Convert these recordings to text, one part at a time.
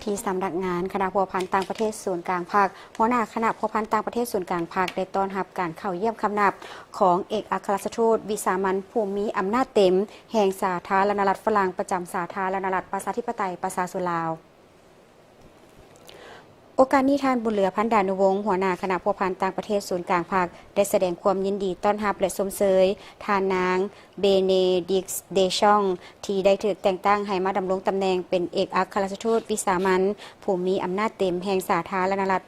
ທີ່ສຳນັກງານຄະນະພົວພັນຕ່າງປະເທດສູນກາງພັກ, ຫົວໜ້າຄະນະພົວພັນຕ່າງປະເທດສູນກາງພັກ ໄດ້ຕ້ອນຮັບການເຂົ້າຢ້ຽມຄຳນັບຂອງເອກອັກຄະລັດຖະທູດວິສາມັນຜູ້ມີອຳນາດເຕັມແຫ່ງສາທາລະນະລັດຝຣັ່ງ ປະຈຳສາທາລະນະລັດປະຊາທິປະໄຕປະຊາຊົນລາວ. ໂອກາດນີ້, ທ່ານ ບຸນເຫຼືອ ພັນດານຸວົງ ຫົວໜ້າຄະນະພົວພັນຕ່າງປະເທດສູນກາງພັກ ໄດ້ສະແດງຄວາມຍິນດີຕ້ອນຮັບ ແລະ ຊົມເຊີຍທ່ານນາງ ເບເນດິກ ເດຊອງ ທີ່ໄດ້ຖືກແຕ່ງຕັ້ງໃຫ້ມາດຳລົງຕຳແໜ່ງເປັນເອກອັກຄະລັດຖະທູດວິສາມັນຜູ້ມີອຳນາດເຕັມແຫ່ງສາທາລະນະລັດ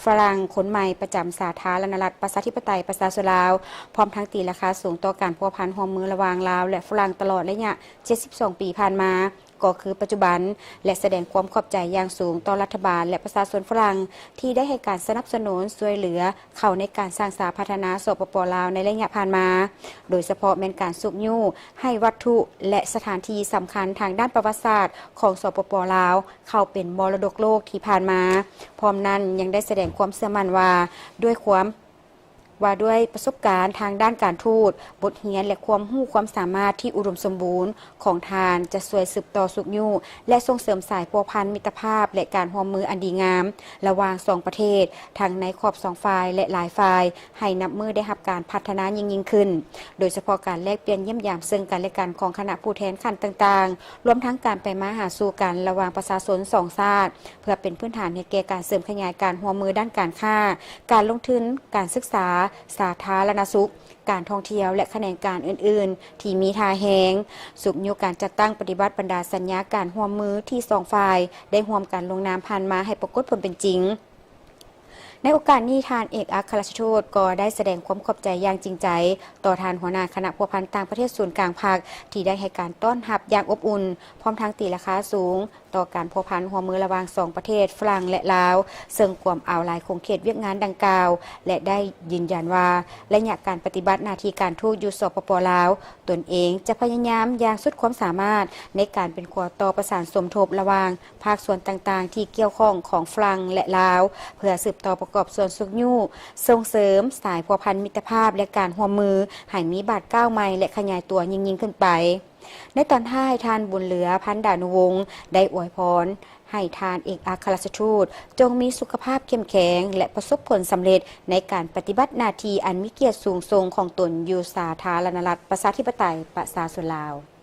ຝຣັ່ງຄົນໃໝ່ ປະຈຳສາທາລະນະລັດປະຊາທິປະໄຕປະຊາຊົນລາວ, ພ້ອມທັງຕີລາຄາສູງຕໍ່ການພົວພັນຮ່ວມມືລະຫວ່າງລາວ ແລະ ຝຣັ່ງຕະຫຼອດໄລຍະເຈັດສິບສອງປີຜ່ານມາ ກໍຄືປັດຈຸບັນ ແລະ ສະແດງຄວາມຂອບໃຈຢ່າງສູງຕໍ່ລັດຖະບານ ແລະ ປະຊາຊົນຝຣັ່ງ ທີ່ໄດ້ໃຫ້ການສະໜັບສະໜູນຊ່ວຍເຫຼືອເຂົ້າໃນການສ້າງສາພັດທະນາ ສປປ ລາວ ໃນໄລຍະຜ່ານມາ, ໂດຍສະເພາະແມ່ນການຊຸກຍູ້ໃຫ້ວັດຖຸ ແລະ ສະຖານທີ່ສຳຄັນທາງດ້ານປະຫວັດສາດຂອງ ສປປ ລາວ ເຂົ້າເປັນມໍລະດົກໂລກທີ່ຜ່ານມາ. ພ້ອມນັ້ນຍັງໄດ້ສະແດງຄວາມເຊື່ອໝັ້ນວ່າ ດ້ວຍຄວາມ ວ່າດ້ວຍປະສົບການທາງດ້ານການທູດ, ບົດຮຽນ ແລະ ຄວາມຮູ້ຄວາມສາມາດທີ່ອຸດົມສົມບູນຂອງທ່ານ ຈະຊ່ວຍສືບຕໍ່ຊຸກຍູ້ ແລະ ສົ່ງເສີມສາຍພົວພັນມິດຕະພາບ ແລະ ການຮ່ວມມືອັນດີງາມລະຫວ່າງສອງປະເທດ, ທັງໃນຂອບສອງຝ່າຍ ແລະ ຫຼາຍຝ່າຍ, ໃຫ້ນັບມື້ໄດ້ຮັບການພັດທະນາຍິ່ງໆຂຶ້ນ, ໂດຍສະເພາະການແລກປ່ຽນຢ້ຽມຢາມເຊິ່ງກັນ ແລະ ກັນຂອງຄະນະຜູ້ແທນຂັ້ນຕ່າງໆ, ລວມທັງການໄປມາຫາສູ່ກັນລະຫວ່າງປະຊາຊົນສອງຊາດ, ເພື່ອເປັນພື້ນຖານໃຫ້ແກ່ການເສີມຂະຫຍາຍການຮ່ວມມືດ້ານການຄ້າ, ການລົງທຶນ, ການສຶກສາ, ສາທາລະນະສຸກ, ການທ່ອງທ່ຽວ ແລະ ຂະແໜງການອື່ນໆທີ່ມີທ່າແຮງ, ຊຸກຍູ້ການຈັດຕັ້ງປະຕິບັດບັນດາສັນຍາການຮ່ວມມືທີ່ສອງຝ່າຍໄດ້ຮ່ວມກັນລົງນາມຜ່ານມາໃຫ້ປາກົດຜົນເປັນຈິງ. ໃນໂອກາດນີ້, ທ່ານເອກອັກຄະລັດຖະທູດກໍໄດ້ສະແດງຄວາມຂອບໃຈຢ່າງຈິງໃຈຕໍ່ທ່ານຫົວໜ້າຄະນະພົວພັນຕ່າງປະເທດສູນກາງພັກ ທີ່ໄດ້ໃຫ້ການຕ້ອນຮັບຢ່າງອົບອຸ່ນ, ພ້ອມທັງຕີລາຄາສູງ ຕໍ່ການພົວພັນຮ່ວມມືລະຫວ່າງສອງປະເທດຝຣັ່ງ ແລະ ລາວ, ເຊິ່ງກວມເອົາຫຼາຍຂົງເຂດວຽກງານດັ່ງກ່າວ ແລະ ໄດ້ຢືນຢັນວ່າ ໄລຍະການປະຕິບັດໜ້າທີ່ການທູດຢູ່ ສປປ ລາວ, ຕົນເອງຈະພະຍາຍາມຢ່າງສຸດຄວາມສາມາດໃນການເປັນຂົວຕໍ່ປະສານສົມທົບລະຫວ່າງພາກສ່ວນຕ່າງໆທີ່ກ່ຽວຂ້ອງຂອງຝຣັ່ງ ແລະ ລາວ, ເພື່ອສືບຕໍ່ປະກອບສ່ວນຊຸກຍູ້, ສົ່ງເສີມສາຍພົວພັນມິດຕະພາບ ແລະ ການຮ່ວມມືໃຫ້ມີບາດກ້າວໃໝ່ ແລະ ຂະຫຍາຍຕົວຍິ່ງໆຂຶ້ນໄປ. ໃນຕອນທ້າຍ, ທ່ານ ບຸນເຫຼືອ ພັນດານຸວົງ ໄດ້ອວຍພອນໃຫ້ທ່ານເອກອັກຄະລັດຖະທູດ ຈົ່ງມີສຸຂະພາບເຂັ້ມແຂງ ແລະ ປະສົບຜົນສຳເລັດໃນການປະຕິບັດໜ້າທີ່ອັນມີກຽດສູງສົ່ງຂອງຕົນຢູ່ສາທາລະນະລັດປະຊາທິປະໄຕປະຊາຊົນລາວ.